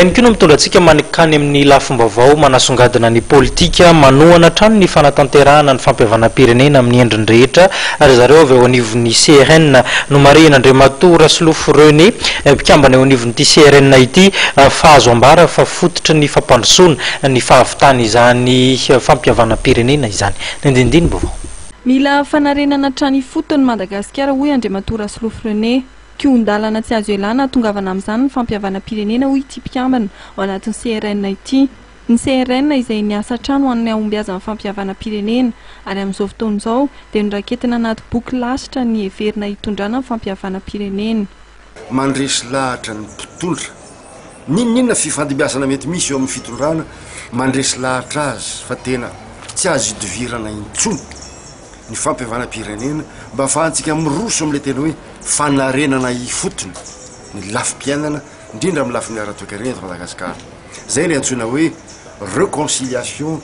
Ihany koa no mitondra antsika mankany amin'ny lafim-baovao manasongadina ny politika manohana hatrany ny fanatanterahana ny fampihavanam-pirenena amin'ny endriny rehetra ry zareo avy eo anivon'ny CRN. Nomarihin'Andriamatoa Rasolofo René, mpikambana eo anivon'ity CRN ity, fa azo ambara fa fototry ny fampandrosoana ny fahavitana izany fampihavanam-pirenena izany. Ny andinindini-baovao. Mila fanarenana hatrany ifotony Madagasikara, hoy Andriamatoa Rasolofo René. Kihon-dalana tsy azo ialana hahatongavana amin'izany ny fampihavanam-pirenena, hoy ity mpikambana ao anatin'ny CRN ity. Ny CRN izay niasa hatrany ho an'ny hahombiazan'ny fampihavanam-pirenena, ary amin'izao fotoana izao dia noraketina anaty boky lasitra ny heverina hitondrana ny fampihavanam-pirenena. Mandresy lahatra ny mpitondra. N'inon'inona fifandimbiasana mety misy eo amin'ny fitondrana, mandresy lahatra azy fa tena tsy azo idivirana intsony ny fampihavanam-pirenena mba ahafahantsika miroso amin'ilay tena hoe fanarenana ifotony ny lafim-piainana, indrindra amin'ny lafiny ara-toekarena eto Madagasikara. Izay ilay antsoina hoe reconciliation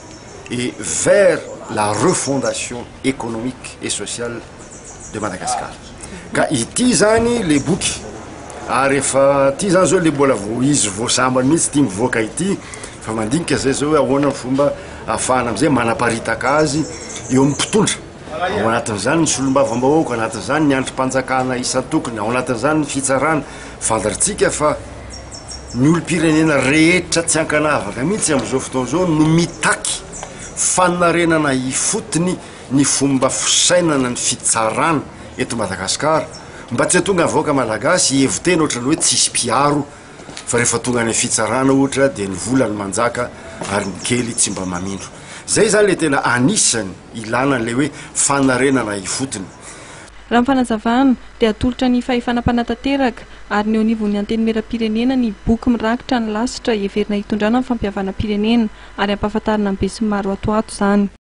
et vers la refondation économique et sociale de Madagascar. Ka ity zany le boky ary efa ty zany zao le mbola vao izy vao sambany mihitsy ty mivoaka ity fa mandinika zay zao hoe ahoana ny fomba ahafahana amizay manaparitaka azy eo amin'ny mpitondra ao anatin'izany ny solombavambahoaka, ao anatin'izany ny andrim-panjakana isan-tokony, ao anatin'izany ny fitsarana. Fantatritsika fa ny olom-pirenena rehetra tsy ankanavaka mihitsy amin'izao fotoana izao no mitaky fanarenana ifotony ny fomba fisainana ny fitsarana eto Madagasikara mba tsy hahatonga ny vahoaka malagasy hihevi-tena ohatran'ny hoe tsisy mpiaro fa rehefa tonga any amin'ny fitsarana ohatra dia ny vola no manjaka ary ny kely tsy mba mamindro. Izay izany ilay tena anisany ilana an'ilay hoe fanarenana ifotony. Raha ny fanazavana, dia atolotra ny fahefana mpanatanteraka ary ny eo anivon'ny Antenimierampirenena ny boky mirakitra ny lasitra heverina hitondrana ny fampihavanam-pirenena ary hampahafantarina ny besinimaro ato ho ato izany.